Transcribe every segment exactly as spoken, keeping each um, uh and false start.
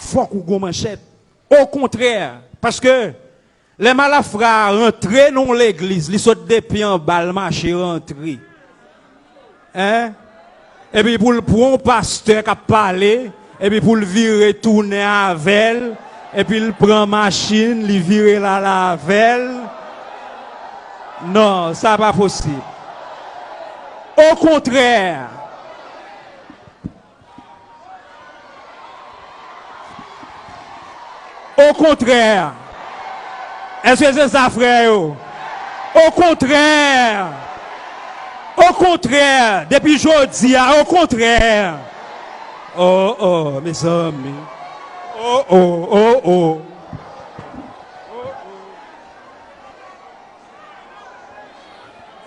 fòk ou gon manchèt. Okontrè, paske lè malafra a rantre nan yon legliz, li sot depi anba, l mache rantre. Hein? Epi pou l pran yon pastè k ap pale, epi pou l vire tounen avè l, epi l pran machin, li vire l ale avè l. Non, sa pa posib. Okontrè, Okontrè. Èske se sa, frè yo? Okontrè. Okontrè. Depi jodi a, okontrè. Oh, oh, mezanmi. Oh, oh, oh, oh.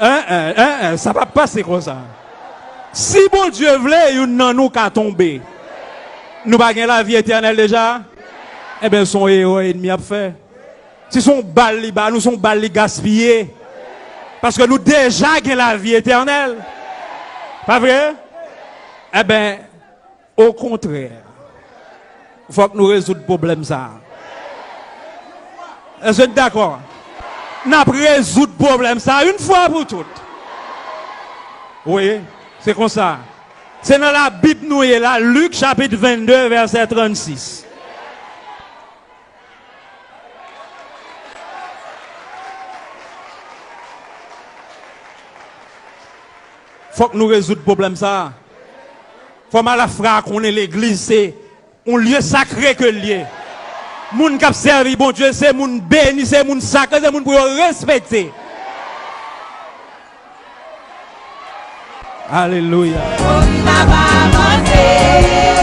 En, en, en, en, sa p ap pase konsa. Si Bondye vle, youn nan nou ka tonbe. Nou pa gen lavi etènèl deja? Enben, se yon erè ènmi ap fè. Si se yon bal li ba nou, se yon bal li gaspiye. Paske nou deja gen lavi etènèl. Pa vre? Enben, Okontrè, fòk nou rezoud pwoblèm sa a. Èske n dakò? N ap rezoud pwoblèm sa a yon fwa pou tout. Wi, se konsa. Se nan Labib nou ye la, Lik chapit vennde, vèsè trannsis. Fòk nou rezoud pwoblèm sa a. Fò malafra a konnen legliz se yon lye sakre ke l ye. Moun k ap sèvi Bondye se moun beni, se moun sakre, se moun pou yo respekte. Alelouya. Pou n pa avanse.